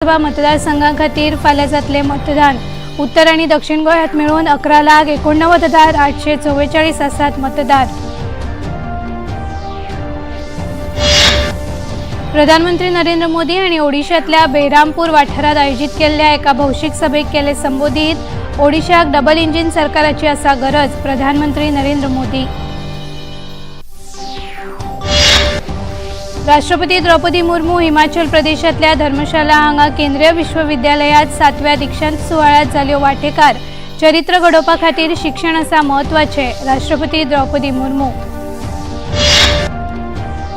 लोकसभा मतदारसंघा खातीर फाल्यां जातलें मतदान. उत्तर आनी दक्षिण गोंयांत मेळून 11,89,844 आसात मतदार. प्रधानमंत्री नरेंद्र मोदी आनी ओडिशांतल्या बेहरामपूर वाठारांत आयोजीत केल्ल्या एका भौशीक सभेक केले संबोधीत. ओडिशाक डबल इंजीन सरकाराची आसा गरज. प्रधानमंत्री नरेंद्र मोदी. राष्ट्रपती द्रौपदी मुर्मू हिमाचल प्रदेशांतल्या धर्मशाला हांगा केंद्रीय विश्वविद्यालयात 7व्या दीक्षांत सुवाळ्यात जाल्यो वांटेकार. चरित्र घडोवपा खातीर शिक्षण आसा म्हत्वाचें. राष्ट्रपती द्रौपदी मुर्मू.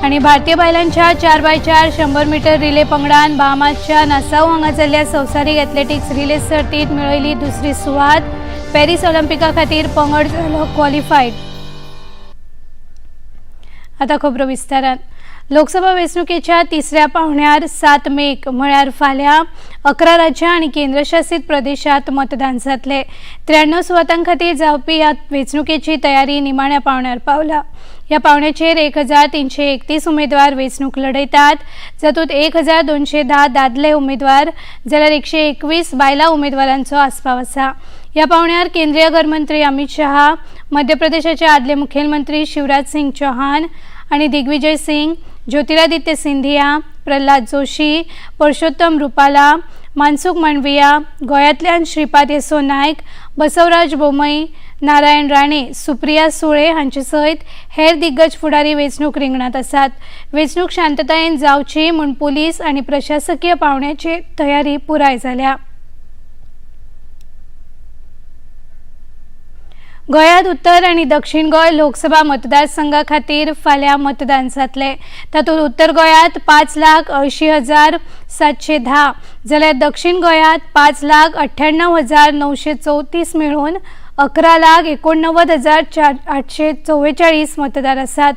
आनी भारतीय बायलांच्या 4x4 100 metre relay पंगडान बहामासच्या नासाऊ हांगा जाल्ल्या संवसारीक एथलेटिक्स रिले सर्तीत मेळयली दुसरी सुवात. पॅरीस ऑलिम्पिका खातीर पंगड जालो क्वॉलिफायड. आता खबरो विस्तारान. लोकसभा वेंचणुकेच्या तिसऱ्या पावण्यार 7 मेक म्हळ्यार फाल्यां 11 राज्यां आनी केंद्रशासीत प्रदेशांत मतदान जातलें. 93 सुवातां खातीर जावपी ह्या वेंचणुकेची तयारी निमाण्या पावण्यार पावला. ह्या पावण्याचेर 1331 उमेदवार वेंचणूक लढयतात, जातूंत 1210 दादले उमेदवार जाल्यार 121 बायलां उमेदवारांचो आस्पाव आसा. ह्या पावण्यार केंद्रीय घरमंत्री अमित शहा, मध्य प्रदेशाचे आदले मुखेलमंत्री शिवराज सिंग चौहान आनी दिग्विजय सिंग, ज्योतिरादित्य सिंधिया, प्रल्हाद जोशी, परशोत्तम रुपाला, मनसुख मांडविया, गोंयांतल्यान श्रीपाद येसो नायक, बसवराज बोम्मई, नारायण राणे, सुप्रिया सुळे हांचे सयत हेर दिग्गज फुडारी वेंचणूक रिंगणांत आसात. वेंचणूक शांततायेन जावची म्हूण पुलीस आनी प्रशासकीय पावण्याची तयारी पुराय जाल्या. गोंयांत उत्तर आनी दक्षिण गोंय लोकसभा मतदारसंघा खातीर फाल्यां मतदान जातलें. तातूंत उत्तर गोंयांत 5,80,710 जाल्यार दक्षिण गोंयांत 5,98,934 मेळून 11,89,844 मतदार आसात.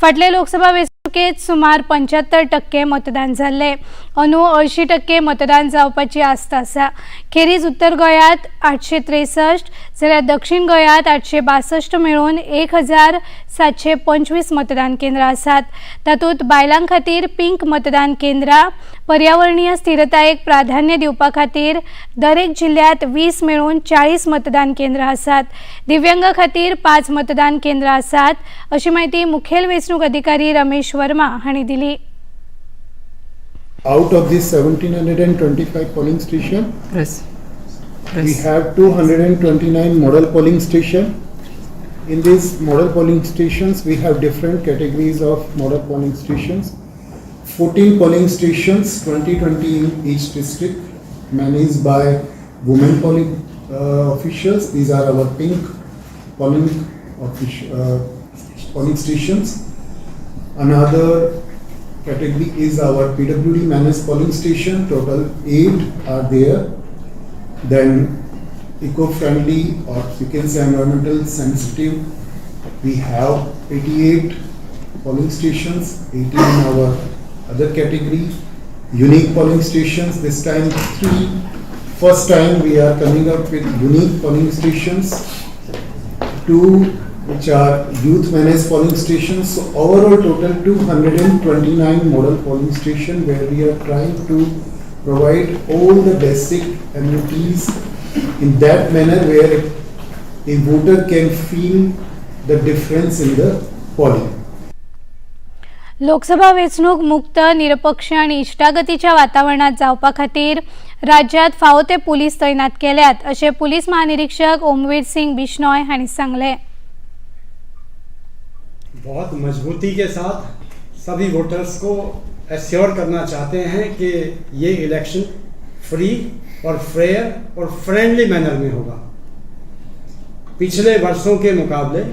फाटले लोकसभा वेंचणुकेंत सुमार 75% मतदान जाल्लें. अंदू 80% मतदान जावपाची आस्त आसा. खेरीज उत्तर गोंयांत 863 जाल्यार दक्षिण गोंयांत 862 मेळून 1725 मतदान केंद्रां आसात. तातूंत बायलां खातीर पिंक मतदान केंद्रां, पर्यावरणीय स्थिरतायेक प्राधान्य दिवपा खातीर दरेक जिल्ल्यांत 20 मेळून 40 मतदान केंद्रां आसात. दिव्यांगा खातीर 5 मतदान केंद्रां आसात, अशी माहिती मुखेल वेंचणूक अधिकारी रमेश वर्मा हांणी दिली. Out of these 1725 polling station, Press. we Press. have 229 model polling station. In these model polling stations, we have different categories of model polling stations. 14 polling stations, 2020 in each district, managed by women polling officials. These are our pink polling stations. Another category is our PWD managed polling station, total 8 are there. Then eco-friendly, or you can say environmental sensitive, we have 88 polling stations, 18 in our other category. Unique polling stations, this time 3. First time we are coming up with unique polling stations, 2 which are youth managed polling stations. So overall total 229 model polling station where we are trying to provide all the basic amenities in that manner where a voter can feel the difference in the polling. Lok Sabha वेंचणूक मुक्त, निरपक्ष आनी इश्टागतीच्या वातावरणांत जावपा खातीर राज्यांत फावो ते पुलीस तैनात केल्यात, अशें पुलीस महानिरीक्षक ओमवीर सिंग बिश्नोय हांणी सांगलें. बहुत मजबूती के साथ सभी वोटर्स को एश्योर करना चाहते हैं कि ये इलेक्शन फ्री और फेयर और फ्रेंडली मैनर में होगा. पिछले वर्षों के मुकाबले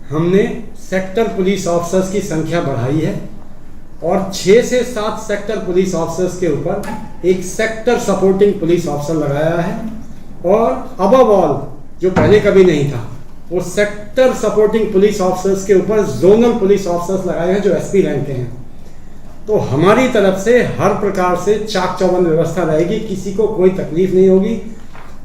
हमने सेक्टर पुलिस ऑफिसर्स की संख्या बढ़ाई है और 6 से 7 सेक्टर पुलिस ऑफिसर्स के ऊपर एक सेक्टर सपोर्टिंग पुलिस ऑफिसर लगाया है और अबव ऑल, जो पहले कभी नहीं था, वो sector supporting police officers K ऊपर जोनल पुलिस ऑफिसर्स लगाए हैं, जो एसपी रैंक के हैं. तो हमारी तरफ से हर प्रकार से चाक चौबंद व्यवस्था रहेगी, किसी को कोई तकलीफ नहीं होगी.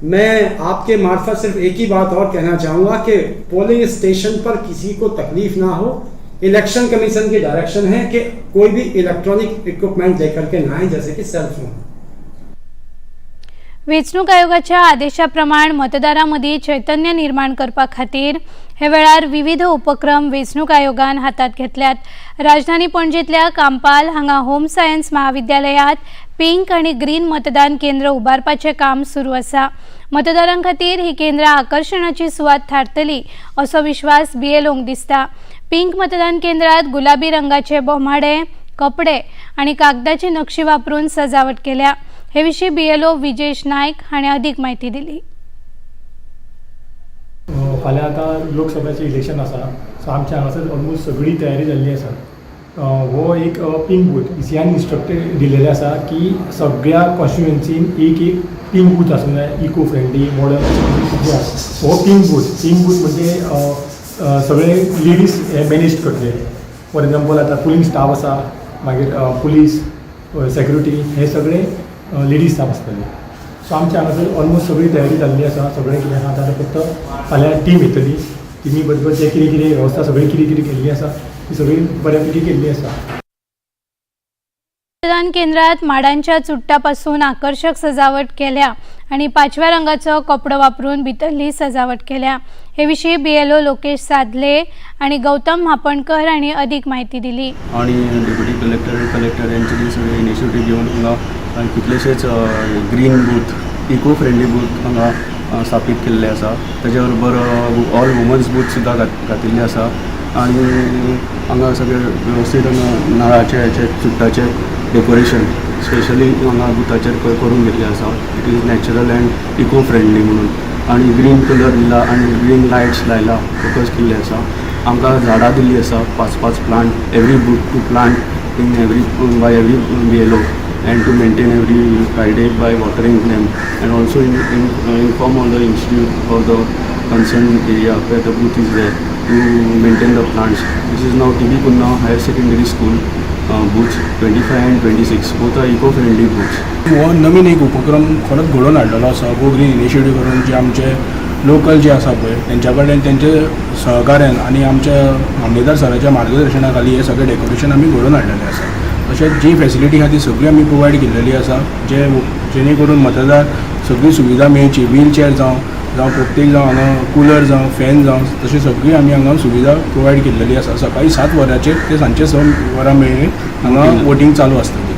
मैं आपके मार्फत सिर्फ एक ही बात और कहना चाहूँगा कि पोलिंग स्टेशन पर किसी को तकलीफ ना हो. इलेक्शन कमीशन की डायरेक्शन है कि कोई भी इलेक्ट्रॉनिक इक्विपमेंट लेकर के ना आए, जैसे कि सेल फोन. वेंचणूक आयोगाच्या आदेशा प्रमाण मतदारां मदीं चैतन्य निर्माण करपा खातीर हे वेळार विविध उपक्रम वेंचणूक आयोगान हातांत घेतल्यात. राजधानी पणजेंतल्या कांपाल हांगा होम सायन्स महाविद्यालयांत पिंक आनी ग्रीन मतदान केंद्र उबारपाचें काम सुरू आसा. मतदारां खातीर ही केंद्रां आकर्शणाची सुवात थारतली असो विश्वास बीएलओंक दिसता. पिंक मतदान केंद्रात गुलाबी रंगाचे बोमाडे, कपडे आनी कागदाची नक्षी वापरून सजावट केल्या. हे विशीं बीएलओ विजेश नायक हाणें अदीक म्हायती दिली. फाल्यां आतां लोकसभेचें इलेक्शन आसा, सो आमच्या हांगासर ऑलमोस्ट सगळी तयारी जाल्ली आसा. हो एक पिंक बूथ इसीआन इन्स्ट्रक्ट दिलेलें आसा की सगळ्या कॉन्स्टिट्युएन्सीन एक एक पिंक बूथ आसूंक जाय, इको फ्रेंडली मॉडल जे आसा. हो पिंक बूथ, पिंक बूथ म्हणजे सगळे लेडीज हे मॅनेज करतले. फॉर एग्जाम्पल, आतां पुलींग स्टाफ आसा, मागीर पुलीस सेक्युरिटी हे सगळे लेडीज स्टाफ आसतले. सो आमच्या हांगासर ऑलमोस्ट सगळी तयारी जाल्ली आसा. सगळें कितें आहा, आतां फक्त फाल्यां टीम येतली. टिमी बरोबर जे कितें कितें वेवस्था सगळी कितें कितें केल्ली आसा, ती सगळी बऱ्या पैकी केल्ली आसा. मतदान केंद्रात माडांच्या चुट्टापासून आकर्शक सजावट केल्या आणि पाचव्या रंगाचो कपडो वापरून भितरली सजावट केल्या. हे विशीं बीएलओ लोकेश सादले आणि गौतम म्हापणकर हांणी अधिक म्हायती दिली. आणि डेप्युटी कलेक्टर आनी कलेक्टर यांचे सगळे इनिशिएटीव घेवन हांगा कितलेशेच green booth, eco friendly booth हांगा स्थापीत केल्ले आसा. ताजे बरोबर ऑल वुमन्स बूथ सुद्दां घातिल्ले आसा आनी हांगा सगळे वेवस्थीत हांगा नारळाचे हेचे चुट्टाचे डेकोरेशन स्पेशली हांगा बुथाचेर करून घेतलें आसा. It is natural and eco friendly म्हणून आनी ग्रीन कलर दिला आनी ग्रीन लायट्स लायला, फोकस केल्ले आसा. आमकां झाडां दिल्ली आसा, पांच पांच plant every booth to plant in every by every BLO and to maintain every Friday by watering them and also inform all the institute or the concerned area where the booth is there to maintain the plants. This is now TB Cunha Higher Secondary School booths 25 and 26, both are eco-friendly booths. हो नवीन एक उपक्रम खरोच घडोवन हाडलेलो आसा, go green initiative करून, जे आमचे local जे आसा पळय तेंच्या कडल्यान, तेंचे सहकार्यान आनी आमच्या मामलेदार सराच्या मार्गदर्शना खाली हे सगळें डेकोरेशन आमी घडोवन हाडलेलें आसा. तशेंच जी फेसिलिटी आहा ती सगळी आमी प्रोवायड केलेली आसा, जे जेणे करून मतदार सगळी सुविधा मेळची. व्हील चेअर जावं जावं प्रत्येक जावं हांगा कुलर जावं, फॅन जावं, तशी सगळी आमी हांगा सुविधा प्रोवायड केलेली आसा. सकाळी 7 वरांचेर ते सांजचे 6 वरां मेरेन हांगा वोटींग चालू आसतली.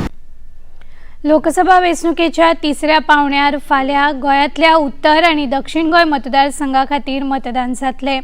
लोकसभा वेंचणुकेच्या तिसऱ्या पावंड्यार फाल्यां गोंयांतल्या उत्तर आनी दक्षिण गोंय मतदारसंघा खातीर मतदान जातलें.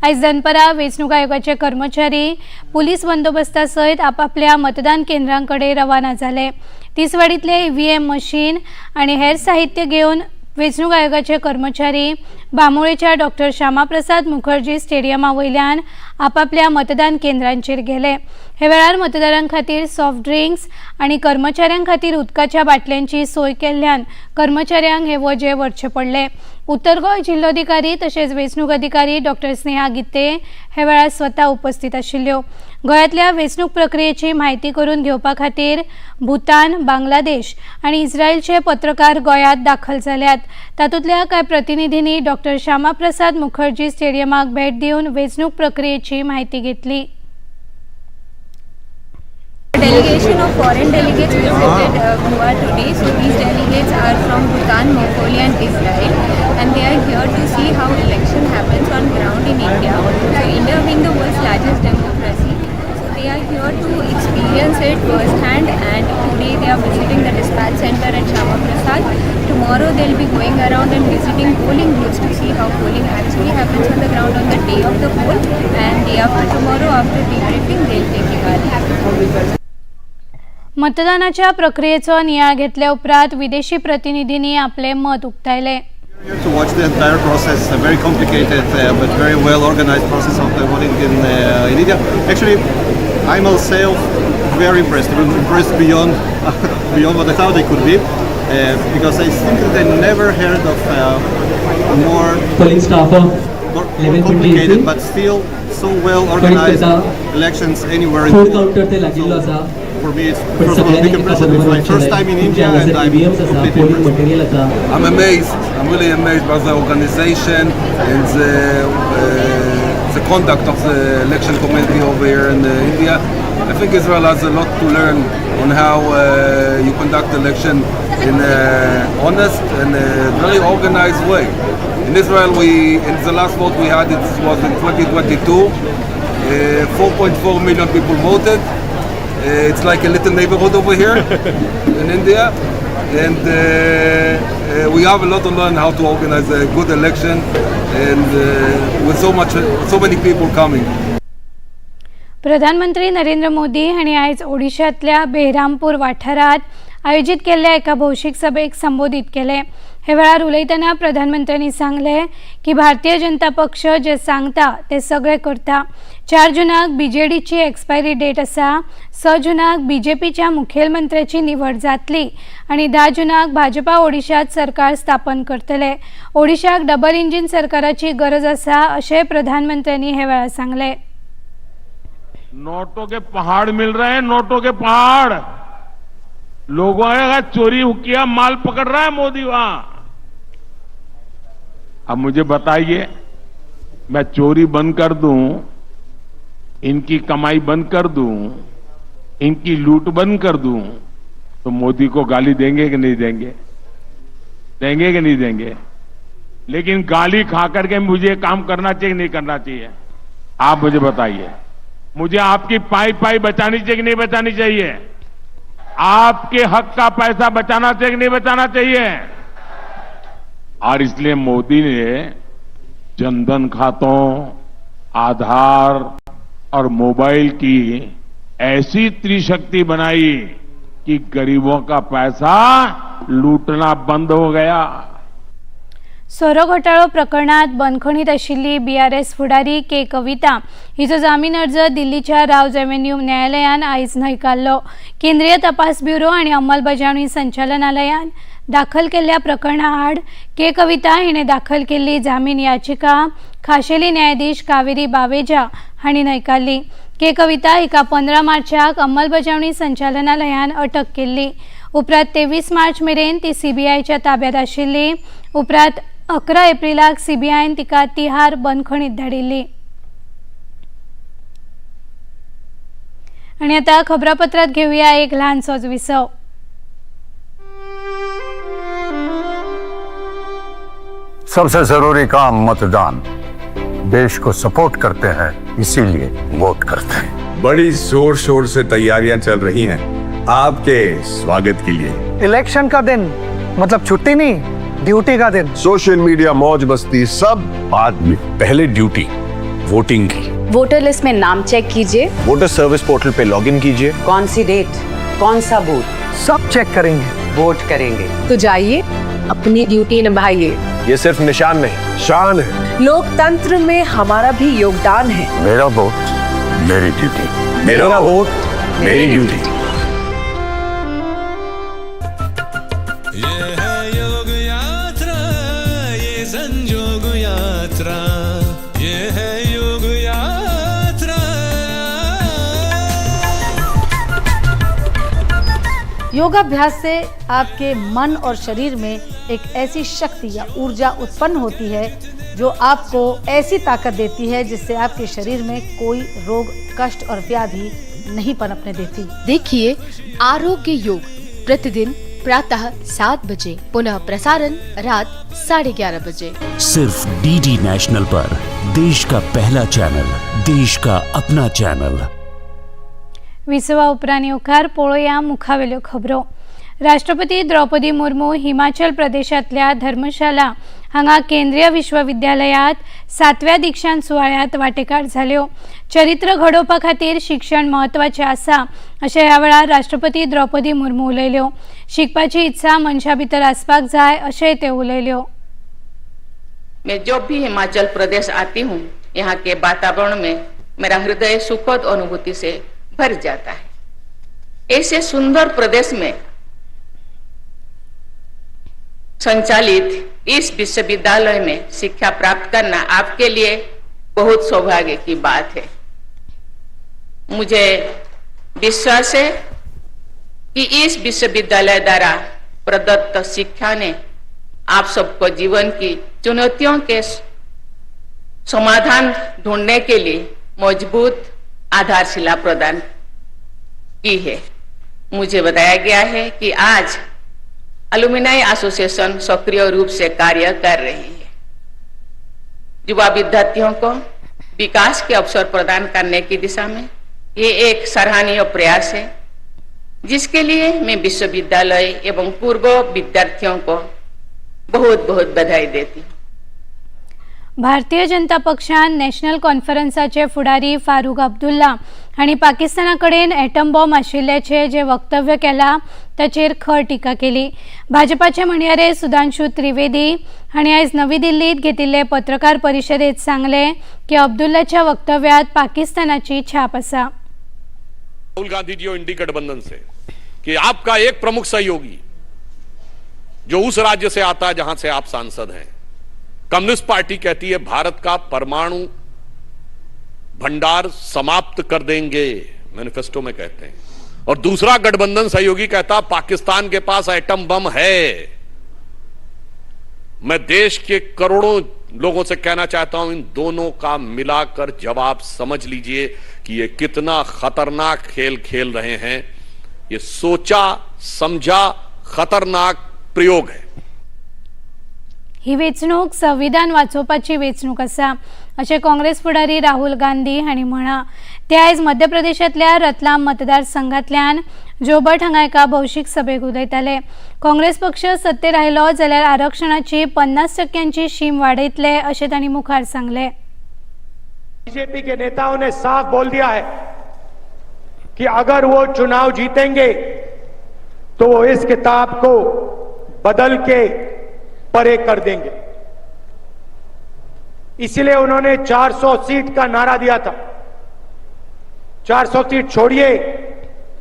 आयज दनपरां वेंचणूक आयोगाचे कर्मचारी पुलीस बंदोबस्ता सयत आपापल्या मतदान केंद्रां कडेन रवाना जाले. तिसवाडीतले ईव्हीएम मशीन आनी हेर साहित्य घेवन वेंचणूक आयोगाचे कर्मचारी बांबोळेच्या डॉक्टर श्यामाप्रसाद मुखर्जी स्टेडियमा वयल्यान आपापल्या मतदान केंद्रांचेर गेले. हे वेळार मतदारां खातीर सॉफ्ट ड्रिंक्स आनी कर्मचाऱ्यां खातीर उदकाच्या बाटल्यांची सोय केल्ल्यान कर्मचाऱ्यांक हे वजें व्हरचें पडलें. उत्तर गोंय जिल्लोधिकारी तशेंच वेंचणूक अधिकारी डॉक्टर स्नेहा गीते हे वेळार स्वता उपस्थित आशिल्ल्यो. गोंयांतल्या वेंचणूक प्रक्रियेची म्हायती करून घेवपा खातीर भूतान, बांगलादेश आनी इस्रायलचे पत्रकार गोंयांत दाखल जाल्यात. तातूंतल्या कांय प्रतिनिधींनी डॉक्टर श्यामाप्रसाद मुखर्जी स्टेडियमाक भेट दिवन वेंचणूक प्रक्रियेची म्हायती घेतली. A delegation of foreign delegates visited Goa today. So these delegates are from Bhutan, Mongolia and Israel, and they are here to see how election happens on ground in India. So India being the world's largest democracy, so they are here to experience it firsthand, and today they are visiting the dispatch center at Shama Prasad. Tomorrow they'll be going around and visiting polling booths to see how polling actually happens on the ground on the day of the poll, and day after tomorrow, after debriefing, they'll take leave. मतदानाच्या प्रक्रियेचो नियाळ घेतल्या उपरांत विदेशी प्रतिनिधींनी आपले मत उक्तायले. Here to watch the entire process, a very complicated but very well organized process of the voting in India. Actually, I myself very impressed, even impressed beyond what I thought I could be, because I think that I never heard of more polling staff of more 11.80 complicated but still so well organized elections anywhere in the food world. Counter ते लागिल्लो आसा. For me, it's पण first of all a big सगळ्यांनी एका impression. It's बरोबर my first time in India and I'm EVMs आसा, completely polling impressed. Material आसा. I'm amazed. I'm really amazed by the organization and the conduct of the election committee over here in India. I think Israel has a lot to learn on how you conduct election in an honest and a very organized way. In Israel, we in the last vote we had, it was in 2022. 4.4 million people voted. It's like a little neighborhood over here in India. And we have a lot to learn how to organize a good election and with so many people coming. प्रधानमंत्री नरेंद्र मोदी हांणी आयज ओडिशांतल्या बेहरामपूर वाठारांत आयोजीत केल्ल्या एका भौशीक सभेक संबोधीत केलें. हे वेळार उलयतना प्रधानमंत्र्यांनी सांगलें की भारतीय जनता पक्ष जे सांगता ते सगळे करता. 4 जुनाक बीजेडीची एक्सपायरी डेट आसा. 6 जुनाक बीजेपीच्या मुखेलमंत्र्याची निवड जातली आनी 10 जुनाक भाजपा ओडिशात सरकार स्थापन करतले. ओडिशाक डबल इंजीन सरकाराची गरज आसा अशें प्रधानमंत्र्यांनी हे वेळार सांगलें. नोटों के पहाड़ मिल रहे हैं, नोटों के पहाड़. लोगों ने चोरी किया, माल पकड़ रहा है मोदी वहां. अब मुझे बताइए, मैं चोरी बंद कर दूं, इनकी कमाई बंद कर दूं, इनकी लूट बंद कर दूं, तो मोदी को गाली देंगे कि नहीं देंगे? देंगे कि नहीं देंगे? लेकिन गाली खा करके मुझे काम करना चाहिए कि नहीं करना चाहिए? आप मुझे बताइए, मुझे आपकी पाई पाई बचानी चाहिए कि नहीं बचानी चाहिए? आपके हक का पैसा बचाना चाहिए कि नहीं बचाना चाहिए? और इसलिए मोदी ने जनधन खातों, आधार और मोबाइल की ऐसी त्रिशक्ति बनाई कि गरीबों का पैसा लूटना बंद हो गया. सोरो घोटाळो प्रकरणात बंदखणीत आशिल्ली बीआरएस फुडारी के कविता हिचो जामीन अर्ज दिल्लीच्या रावज एव्हेन्यू न्यायालयान आयज न्हयकारलो. केंद्रीय तपास ब्युरो आनी अंमलबजावणी संचालनालयान दाखल केल्ल्या प्रकरणा आड के कविता हिणे दाखल केल्ली जामीन याचिका खाशेली न्यायाधीश कावेरी बावेजा हांणी न्हयकारली. के कविता हिका 15 मार्चाक अंमलबजावणी संचालनालयान अटक केल्ली. उपरांत 23 मार्च मेरेन ती सीबीआयच्या ताब्यात आशिल्ली. उपरांत 11 एप्रिलाक सीबीआयन तिका तिहार बंदखणीत धाडिल्ली. आनी आतां खबरापत्रांत घेवया एक ल्हानसोच विसव. सबसे जरूरी काम मतदान. देश को सपोर्ट करते हैं, इसीलिए वोट करते हैं. बड़ी जोर शोर से तैयारियां चल रही हैं आपके स्वागत के लिए. इलेक्शन का दिन मतलब छुट्टी नहीं, ड्यूटी का दिन. सोशल मीडिया, मौज मस्ती सब बाद में, पहले ड्यूटी वोटिंग की. वोटर लिस्ट में नाम चेक कीजिए. Water service portal pay login कीजिए. कौन सी डेट, कौन सा बूथ, सब चेक करेंगे, वोट करेंगे. तो जाइए, अपनी ड्यूटी निभाइए. ये सिर्फ निशान नहीं, शान है. लोकतंत्र में हमारा भी योगदान है. मेरा वोट मेरी ड्यूटी. मेरा वोट मेरी ड्यूटी. ये है योग यात्रा, ये संजोग यात्रा, ये है योग यात्रा. योगाभ्यास से आपके मन और शरीर में एक ऐसी शक्ति या ऊर्जा उत्पन्न होती है जो आपको ऐसी ताकत देती है जिससे आपके शरीर में कोई रोग, कष्ट और व्याधि नहीं पनपने देती. देखिए आरोग्य योग प्रतिदिन प्रातः 7 बजे, पुनः प्रसारण रात 11:30 बजे. सिर्फ डीडी नेशनल पर, देश का पहला चैनल, देश का अपना चैनल. विसवा उपरांत येवकार पळोवया मुखावेल्यो खबरो. राष्ट्रपती द्रौपदी मुर्मू हिमाचल प्रदेशांतल्या धर्मशाला हांगा केंद्रीय विश्वविद्यालयात 7व्या दीक्षांत सुवाळ्यांत वांटेकार जाल्यो. चरित्र घडोवपा खातीर शिक्षण म्हत्वाचें आसा अशें ह्या वेळार राष्ट्रपती द्रौपदी मुर्मू उलयल्यो. शिकपाची इत्सा मनशा भितर आसपाक जाय अशेंय ते उलयल्यो. मैं जब भी हिमाचल प्रदेश आती हूँ, यहाँ के वातावरण में मेरा हृदय सुखद अनुभूति से भर जाता है. ऐसे सुंदर प्रदेश में संचालित इस विश्वविद्यालय में शिक्षा प्राप्त करना आपके लिए बहुत सौभाग्य की बात है. मुझे विश्वास है कि इस विश्वविद्यालय द्वारा प्रदत्त शिक्षा ने आप सबको जीवन की चुनौतियों के समाधान ढूंढने के लिए मजबूत आधारशिला प्रदान की है। मुझे बताया गया है कि आज अलुमिनाई एसोसिएशन सक्रिय रूप से कार्य कर रही है। युवा विद्यार्थियों को विकास के अवसर प्रदान करने की दिशा में ये एक सराहनीय प्रयास है, जिसके लिए मैं विश्वविद्यालय एवं पूर्व विद्यार्थियों को बहुत बहुत बधाई देती हूँ। भारतीय जनता पक्षान नॅशनल कॉन्फरन्साचे फुडारी फारूक अब्दुल्ला हांणी पाकिस्ताना कडेन एटम बॉम्ब आशिल्ल्याचें जें वक्तव्य केलां ताचेर खर टिका केली। भाजपाचे म्हणयारे सुधांशु त्रिवेदी हांणी आयज नवी दिल्लीत घेतिल्ले पत्रकार परिशदेंत सांगलें की अब्दुल्लाच्या वक्तव्यांत पाकिस्तानाची छाप आसा। राहुल गांधी जी और इंडी गठबंधन से कि आपका एक प्रमुख सहयोगी जो उस राज्य से आता है जहां से आप सांसद हैं, कम्युनिस्ट पार्टी कहती है भारत का परमाणु भंडार समाप्त कर देंगे, मैनिफेस्टो में कहते हैं, और दूसरा गठबंधन सहयोगी कहता पाकिस्तान के पास एटम बम है। मैं देश के करोड़ों लोगों से कहना चाहता हूं, इन दोनों का मिलाकर जवाब समझ लीजिए कि ये कितना खतरनाक खेल खेल रहे हैं। ये सोचा समझा खतरनाक प्रयोग है। ही वेंचणूक संविधान वाचोवपाची वेंचणूक आसा अशें काँग्रेस फुडारी राहुल गांधी हांणी म्हळां। ते आयज मध्य प्रदेशांतल्या रतलाम मतदारसंघांतल्यान जोबट हांगा एका भौशीक सभेक उलयताले। काँग्रेस पक्ष सत्तेर आयलो जाल्यार आरक्षणाची 50% शीम वाडयतले अशें तांणी मुखार सांगलें। बीजेपी के नेताओं ने साफ बोल दिया है कि अगर वो चुनाव जीतेंगे तो वो इस किताब को बदल के परे कर देंगे। इसलिए उन्होंने 400 सीट का नारा दिया था। 400 सीट छोड़िए,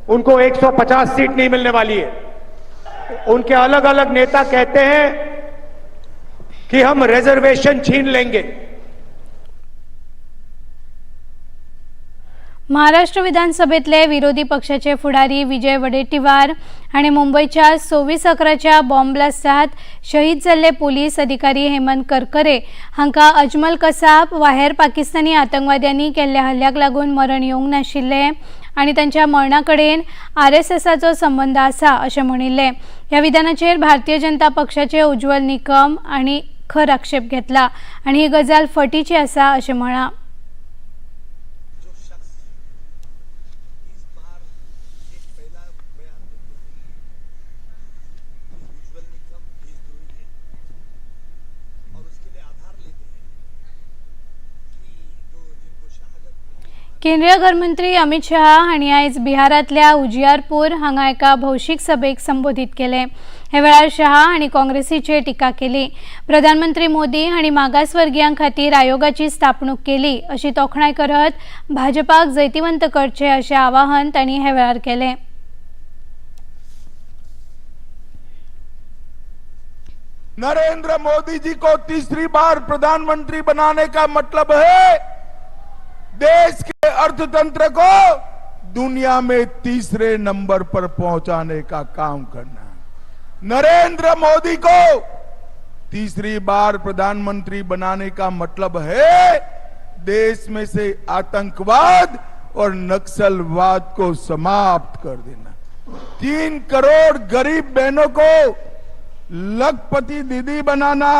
उनको 150 सीट नहीं मिलने वाली है। उनके अलग अलग नेता कहते हैं कि हम रिजर्वेशन छीन लेंगे। महाराष्ट्र विधानसभेतले विरोधी पक्षाचे फुडारी विजय वडेट्टीवार हांणी मुंबयच्या 26/11 बॉम्ब ब्लास्टात शहीद जाल्ले पुलीस अधिकारी हेमंत करकरे हांकां अजमल कसाब वा हेर पाकिस्तानी आतंकवाद्यांनी केल्ल्या हल्ल्याक लागून मरण येवंक नाशिल्लें आनी तांच्या मरणा कडेन आरएसएसाचो संबंद आसा अशें म्हणिल्लें। ह्या विधानाचेर भारतीय जनता पक्षाचे उज्ज्वल निकम हांणी खर आक्षेप घेतला आनी ही गजाल फटीची आसा अशें म्हळां। केंद्रीय गृहमंत्री अमित शहा हांणी आयज बिहारांतल्या उजियारपूर हांगा एका भौशीक सभेक संबोधीत केलें। हे वेळार शहा हांणी काँग्रेसीचेर टिका केली। प्रधानमंत्री मोदी हांणी मागासवर्गीयां खातीर आयोगाची स्थापणूक केली अशी तोखणाय करत भाजपाक जैतिवंत करचें अशें आवाहन तांणी हे वेळार केलें। नरेंद्र मोदी जी को तीसरी बार प्रधानमंत्री बनाने का मतलब है देश के अर्थतंत्र को दुनिया में तीसरे नंबर पर पहुंचाने का काम करना। नरेंद्र मोदी को तीसरी बार प्रधानमंत्री बनाने का मतलब है देश में से आतंकवाद और नक्सलवाद को समाप्त कर देना। 3 करोड़ गरीब बहनों को लखपति दीदी banana.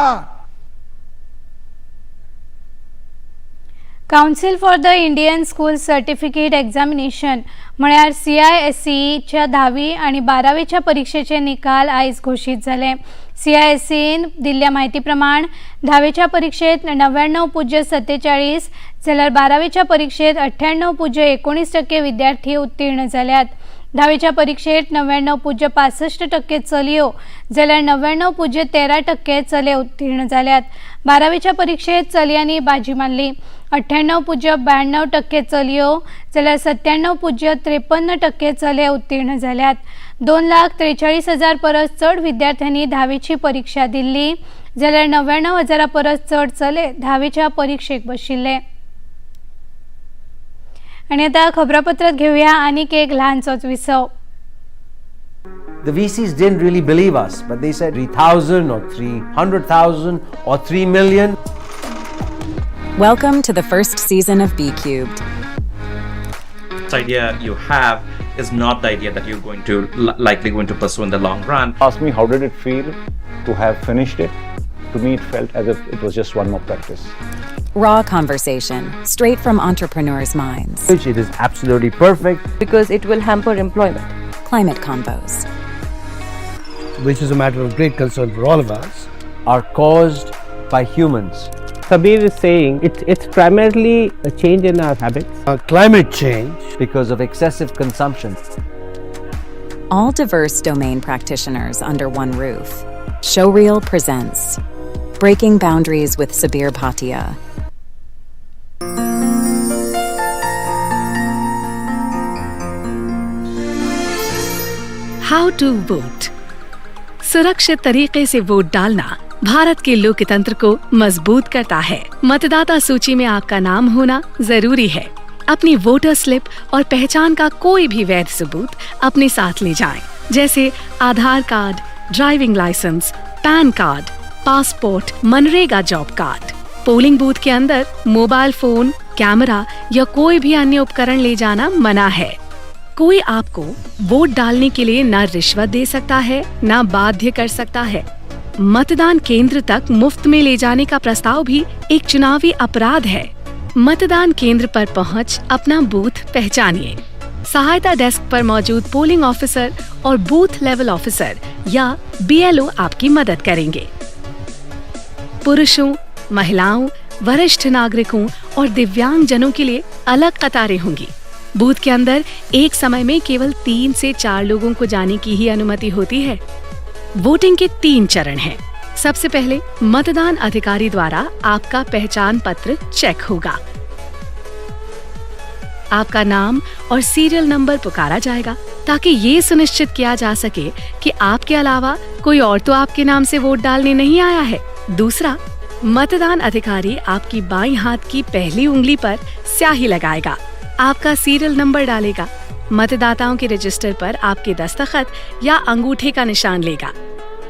Council for the Indian school certificate examination म्हळ्यार CISCEच्या 10वी आनी 12वीच्या परिक्षेचे निकाल आयज घोशीत जाले। CISCEन दिल्ल्या म्हायती प्रमाण 10वीच्या परिक्षेत 99.47 जाल्यार 12वीच्या परिक्षेत 98.19% विद्यार्थी उत्तीर्ण जाल्यात। 10वीच्या परिक्षेत 99.65% चलयो जाल्यार 99.13% चले उत्तीर्ण जाल्यात। 12वीच्या परिक्षेत चलयांनी बाजी मारली। 98.92% चलयो जाल्यार 97.53% चले उत्तीर्ण जाल्यात। 2,43,000 परस चड विद्यार्थ्यांनी 10वीची परीक्षा दिल्ली जाल्यार 99,000 परस चड चले 10वीच्या परीक्षेक बशिल्ले। आनी आतां खबरापत्रांत घेवया आनीक एक ल्हानसोच विसव। The VCs didn't really believe us, but they said 3,000 or 300,000 or 3 million. Welcome to the first season of B Cubed. This idea you have is not the idea that you're going to likely going to pursue in the long run. Ask me how did it feel to have finished it? To me, it felt as if it was just one more practice. Raw conversation, straight from entrepreneurs' minds. It is absolutely perfect. Because it will hamper employment. Climate Convos, which is a matter of great concern for all of us, are caused by humans. Sabir is saying it's primarily a change in our habits. Climate change. Because of excessive consumption. All diverse domain practitioners under one roof. Showreel presents Breaking Boundaries with Sabeer Bhatia. How to vote. सुरक्षित तरीके से vote डालना Bharat K लोकतंत्र को मजबूत करता है। मतदाता सूची में आपका नाम होना जरूरी है। अपनी वोटर स्लिप और पहचान का कोई भी वैध सबूत अपने साथ ले जाएं, जैसे Aadhaar card, driving licence, PAN card, passport, MNREGA job card. Polling booth K अंदर मोबाइल फोन, कैमरा या कोई भी अन्य उपकरण ले जाना मना है। कोई आपको वोट डालने के लिए न रिश्वत दे सकता है, न बाध्य कर सकता है। मतदान केंद्र तक मुफ्त में ले जाने का प्रस्ताव भी एक चुनावी अपराध है। मतदान केंद्र पर पहुंच अपना बूथ पहचानिए। सहायता डेस्क पर मौजूद पोलिंग ऑफिसर और बूथ लेवल ऑफिसर या बीएलओ आपकी मदद करेंगे। पुरुषों, महिलाओं, वरिष्ठ नागरिकों और दिव्यांगजनों के लिए अलग कतारें होंगी। बूथ के अंदर एक समय में केवल 3 से 4 लोगों को जाने की ही अनुमति होती है। वोटिंग के 3 चरण हैं। सबसे पहले मतदान अधिकारी द्वारा आपका पहचान पत्र चेक होगा। आपका नाम और सीरियल नंबर पुकारा जाएगा ताकि ये सुनिश्चित किया जा सके कि आपके अलावा कोई और तो आपके नाम से वोट डालने नहीं आया है। दूसरा, मतदान अधिकारी आपकी बाईं हाथ की पहली उंगली पर स्याही लगाएगा, आपका सीरियल नंबर डालेगा, मतदाताओं के रजिस्टर पर आपके दस्तखत या अंगूठे का निशान लेगा,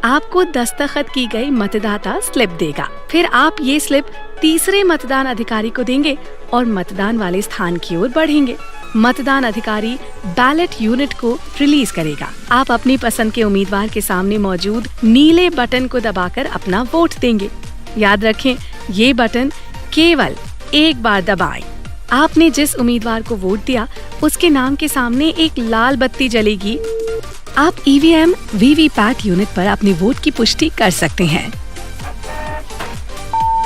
आपको दस्तखत की गई मतदाता स्लिप देगा। फिर आप ये स्लिप तीसरे मतदान अधिकारी को देंगे और मतदान वाले स्थान की ओर बढ़ेंगे। मतदान अधिकारी बैलेट यूनिट को रिलीज करेगा। आप अपनी पसंद के उम्मीदवार के सामने मौजूद नीले बटन को दबाकर अपना वोट देंगे। याद रखें, ये बटन केवल एक बार दबाएं। आपने जिस उम्मीदवार को वोट दिया उसके नाम के सामने एक लाल बत्ती जलेगी। आप ईवीएम वीवीपैट यूनिट पर अपने वोट की पुष्टि कर सकते हैं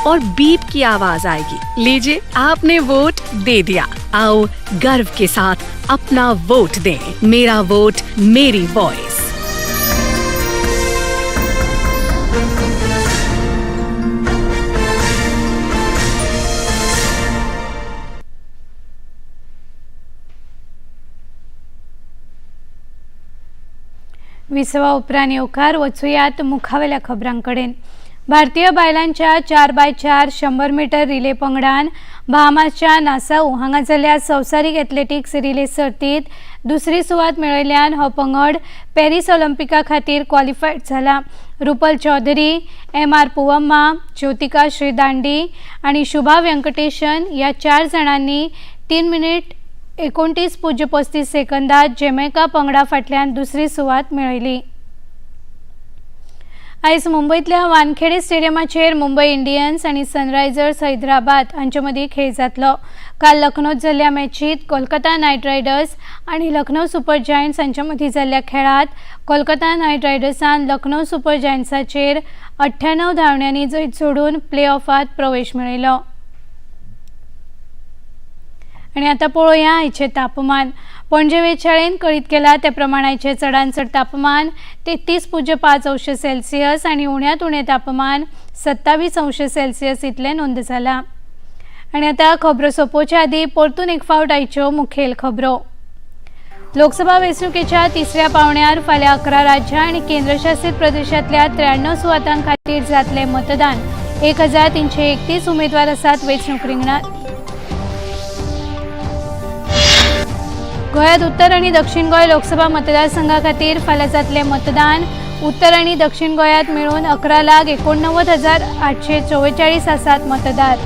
और बीप की आवाज आएगी। लीजिए, आपने वोट दे दिया। आओ गर्व के साथ अपना वोट दें। मेरा वोट मेरी वॉइस। विसवा उपरांत येवकार वचुयात मुखावेल्या खबरांकडेन। भारतीय बायलांच्या 4x4 100 metre relay पंगडान बहामासच्या नासाऊ हांगा जाल्ल्या संवसारीक एथलेटिक्स रिले सर्तीत दुसरी सुवात मेळयल्ल्यान हो पंगड पॅरीस ऑलिम्पिका खातीर क्वॉलिफायड जाला। रुपल चौधरी, एम.आर. पुवम्मा, ज्योतिका श्रीदांडी आनी शुभा व्यंकटेशन ह्या 4 जाणांनी 3 मिनीट 29.35 सेकंदात जमैका पंगडा फाटल्यान दुसरी सुवात मेळयली। आयज मुंबयतल्या वानखेडे स्टेडियमाचेर मुंबय इंडियन्स आनी सनरायझर्स हैदराबाद हांचे मदीं खेळ जातलो। काल लखनौत जाल्ल्या मॅचीत कोलकाता नायट रायडर्स आनी लखनौ सुपर जायंट्स हांचे मदीं जाल्ल्या खेळांत कोलकाता नायट रायडर्सान लखनौ सुपर जायंट्साचेर 98 धांवड्यांनी जैत जोडून प्ले ऑफांत प्रवेश मेळयलो। आनी आतां पळोवया आयचें तापमान। पणजे वेधशाळेन कळीत केला त्या प्रमाण आयचें चडांत चड तापमान 33.5 अंश सेल्सियस आनी उण्यांत उणें तापमान 27 अंश सेल्सियस इतलें नोंद जालां। आनी आतां खबरो सोंपोवच्या आदीं परतून एक फावट आयच्यो मुखेल खबरो। लोकसभा वेंचणुकेच्या तिसऱ्या पावंड्यार फाल्यां 11 राज्यां आनी केंद्रशासीत प्रदेशांतल्या 93 सुवातां खातीर जातलें मतदान। 1331 उमेदवार आसात वेंचणूक रिंगणांत। गोंयांत उत्तर आनी दक्षिण गोंय लोकसभा मतदारसंघा खातीर फाल्यां जातलें मतदान। उत्तर आनी दक्षिण गोंयांत मेळून 11,89,844 आसात मतदार।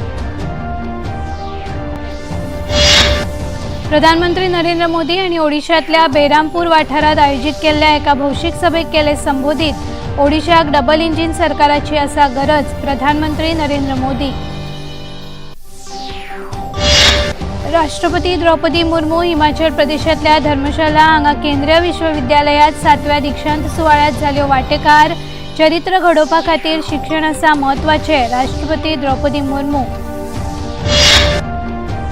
प्रधानमंत्री नरेंद्र मोदी आनी ओडिशांतल्या बेरामपूर वाठारांत आयोजीत केल्ल्या एका भौशीक सभेक केले संबोधीत. ओडिशाक डबल इंजिन सरकाराची आसा गरज. प्रधानमंत्री नरेंद्र मोदी. राष्ट्रपती द्रौपदी मुर्मू हिमाचल प्रदेशांतल्या धर्मशाला हांगा केंद्रीय विश्वविद्यालयात 7व्या दीक्षांत सुवाळ्यात जाल्यो वांटेकार. चरित्र घडोवपा खातीर शिक्षण आसा म्हत्वाचें. राष्ट्रपती द्रौपदी मुर्मू.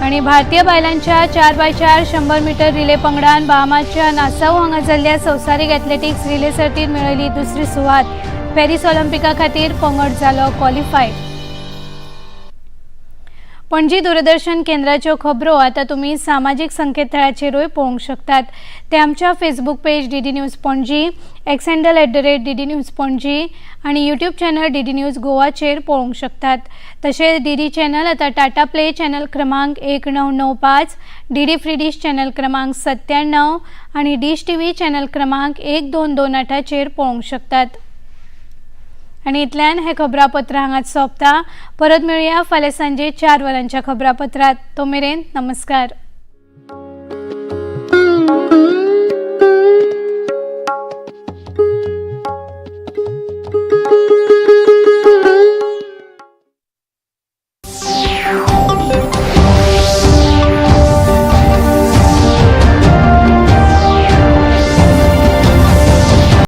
आनी भारतीय बायलांच्या 4x4 100 metre relay पंगडान बहामासच्या नासाऊ हांगा जाल्ल्या संवसारीक एथलेटिक्स रिले सर्तीत मेळयली दुसरी सुवात. पॅरीस ऑलिम्पिका खातीर पंगड जालो क्वॉलिफाय. पणजी दूरदर्शन केंद्राच्यो खबरो आतां तुमी सामाजीक संकेतथळाचेरूय पळोवंक शकतात. ते आमच्या Facebook page DD news Panaji, X handle @DD News Panaji आनी यूट्यूब चॅनल डीडी न्यूज गोवाचेर पळोवंक शकतात. तशेंच डीडी चॅनल आतां टाटा प्ले चॅनल क्रमांक 1995, डीडी फ्री डिश चॅनल क्रमांक 97 आनी डिश टीव्ही चॅनल क्रमांक 1228चेर पळोवंक शकतात. आनी इतल्यान हें खबरापत्र हांगाच सोंपता. परत मेळुया फाल्यां सांजे 4 वरांच्या खबरापत्रात. तो मेरेन नमस्कार.